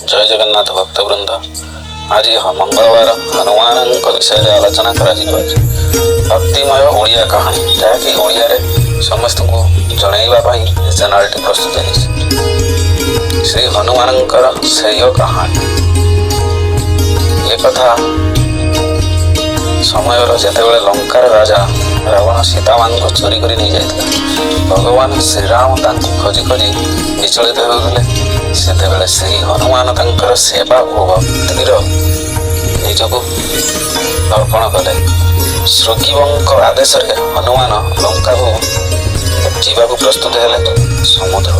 ଜୟ ଜଗନ୍ନାଥ ଭକ୍ତବୃନ୍ଦ। ଆଜି ମଙ୍ଗଳବାର, ହନୁମାନଙ୍କ ବିଷୟରେ ଆଲୋଚନା କରାଯିବ। ଭକ୍ତିମୟ ଓଡ଼ିଆ କାହାଣୀ, ଯାହାକି ଓଡ଼ିଆରେ ସମସ୍ତଙ୍କୁ ଜଣାଇବା ପାଇଁ ଏ ଚ୍ୟାନେଲଟି ପ୍ରସ୍ତୁତ ହେଇଛି। ଶ୍ରୀ ହନୁମାନଙ୍କର ଶ୍ରେୟ କାହାଣୀ। ଏକଥା ସମୟର, ଯେତେବେଳେ ଲଙ୍କାର ରାଜା ରାବଣ ସୀତାମାଙ୍କୁ ଚୋରି କରି ନେଇଯାଇଥିଲା। ଭଗବାନ ଶ୍ରୀରାମ ତାଙ୍କୁ ଖୋଜି ଖୋଜି ବିଚଳିତ ହେଉଥିଲେ। ସେତେବେଳେ ଶ୍ରୀ ହନୁମାନ ତାଙ୍କର ସେବା ଓ ଭକ୍ତିର ନିଜକୁ ଅର୍ପଣ କଲେ। ସୁଗ୍ରୀବଙ୍କ ଆଦେଶରେ ହନୁମାନ ଲଙ୍କାକୁ ଯିବାକୁ ପ୍ରସ୍ତୁତ ହେଲେ। ସମୁଦ୍ର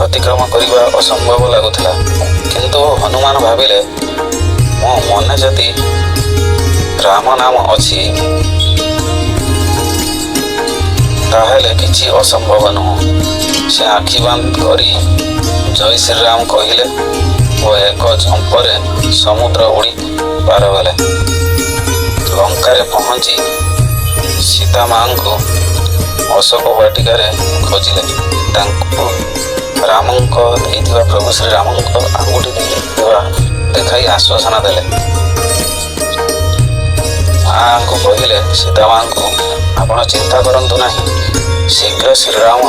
ଅତିକ୍ରମ କରିବା ଅସମ୍ଭବ ଲାଗୁଥିଲା। କିନ୍ତୁ ହନୁମାନ ଭାବିଲେ, ମୋ ମନେ ଯଦି ରାମ ନାମ ଅଛି, ତାହେଲେ କିଛି ଅସମ୍ଭବ ନୁହଁ। ସେ ଆଖି ବନ୍ଦ କରି ଜୟ ଶ୍ରୀରାମ କହିଲେ ଓ ଏକ ଜମ୍ପରେ ସମୁଦ୍ର ଉଡ଼ି ପାର ହେଲେ। ଲଙ୍କାରେ ପହଞ୍ଚି ସୀତା ମାଙ୍କୁ ଅଶୋକ ବାଟିକାରେ ଖୋଜିଲେ। ତାଙ୍କୁ ରାମଙ୍କ ଦେଇଥିବା, ପ୍ରଭୁ ଶ୍ରୀରାମଙ୍କ ଆଙ୍ଗୁଠି ଦେଇଥିବା ଦେଖାଇ ଆଶ୍ୱାସନା ଦେଲେ। ମାଙ୍କୁ କହିଲେ, ସୀତା ମାଙ୍କୁ, ଆପଣ ଚିନ୍ତା କରନ୍ତୁ ନାହିଁ, ଶୀଘ୍ର ଶ୍ରୀରାମ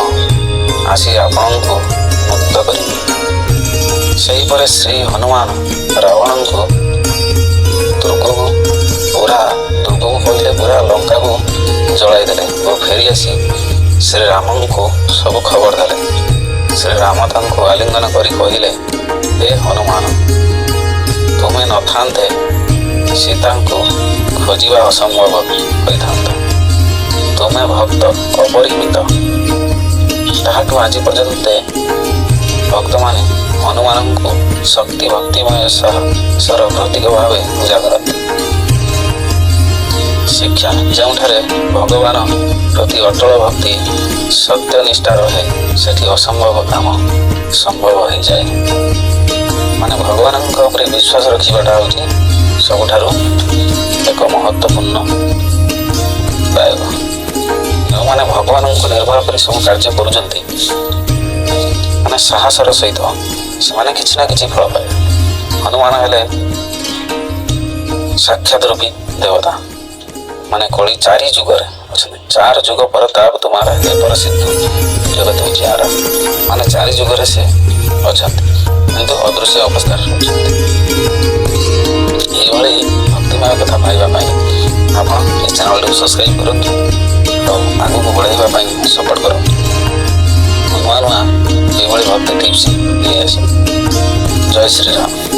ଆସି ଆପଣଙ୍କୁ ମୁକ୍ତ କରିବେ। ସେହିପରି ଶ୍ରୀ ହନୁମାନ ରାବଣଙ୍କୁ ଦୁର୍ଗକୁ, ପୁରା ଦୁର୍ଗକୁ କହିଲେ, ପୁରା ଲଙ୍କାକୁ ଜଳାଇ ଦେଲେ ଓ ଫେରି ଆସି ଶ୍ରୀରାମଙ୍କୁ ସବୁ ଖବର ଦେଲେ। ଶ୍ରୀରାମ ତାଙ୍କୁ ଆଲିଙ୍ଗନ କରି କହିଲେ, ହେ ହନୁମାନ, ତୁମେ ନଥାନ୍ତେ ସୀତାଙ୍କୁ ଖୋଜିବା ଅସମ୍ଭବ ହୋଇଥାନ୍ତା। ତୁମେ ଭକ୍ତ ଅପରିମିତ। ତାହାଠୁ ଆଜି ପର୍ଯ୍ୟନ୍ତ ଭକ୍ତମାନେ ହନୁମାନଙ୍କୁ ଶକ୍ତି, ଭକ୍ତିମୟ ସାହସର ପ୍ରତୀକ ଭାବେ ପୂଜା କରନ୍ତି। ଶିକ୍ଷା: ଯେଉଁଠାରେ ଭଗବାନ ପ୍ରତି ଅଟଳ ଭକ୍ତି, ସତ୍ୟ ନିଷ୍ଠା ରହେ, ସେଠି ଅସମ୍ଭବ କାମ ସମ୍ଭବ ହେଇଯାଏ। ମାନେ ଭଗବାନଙ୍କ ଉପରେ ବିଶ୍ୱାସ ରଖିବାଟା ହେଉଛି ସବୁଠାରୁ ଏକ ମହତ୍ୱପୂର୍ଣ୍ଣ ଦାୟକ। ଯେଉଁମାନେ ଭଗବାନଙ୍କୁ ନିର୍ଭର କରି ସବୁ କାର୍ଯ୍ୟ କରୁଛନ୍ତି, ମାନେ ସାହସର ସହିତ, ସେମାନେ କିଛି ନା କିଛି ଫଳ ପାଇବେ। ହନୁମାନ ହେଲେ ସାକ୍ଷାତ ରୂପୀ ଦେବତା। ମାନେ କଳି ଚାରି ଯୁଗରେ ଅଛନ୍ତି। ଚାର ଯୁଗ ପରତାପ ତୁମାର, ହେ ପ୍ରସିଦ୍ଧ ଜଗତ ଉଜିଆର। ମାନେ ଚାରି ଯୁଗରେ ସେ ଅଛନ୍ତି, କିନ୍ତୁ ଅଦୃଶ୍ୟ ଅବସ୍ଥାରେ ରହୁଛନ୍ତି। ଏଇଭଳି ଭକ୍ତିମୟ କଥା ପାଇବା ପାଇଁ ଆପଣ ଏ ଚ୍ୟାନେଲଟିକୁ ସବସ୍କ୍ରାଇବ୍ କରନ୍ତୁ ଆଉ ଆଗକୁ ବଢ଼ାଇବା ପାଇଁ ସପୋର୍ଟ କରନ୍ତୁ। ମୁଁ ନୂଆ ନୂଆ ଏଇଭଳି ଭକ୍ତି ଟିପ୍ସ ନେଇ ଆସିବି। ଜୟ ଶ୍ରୀରାମ।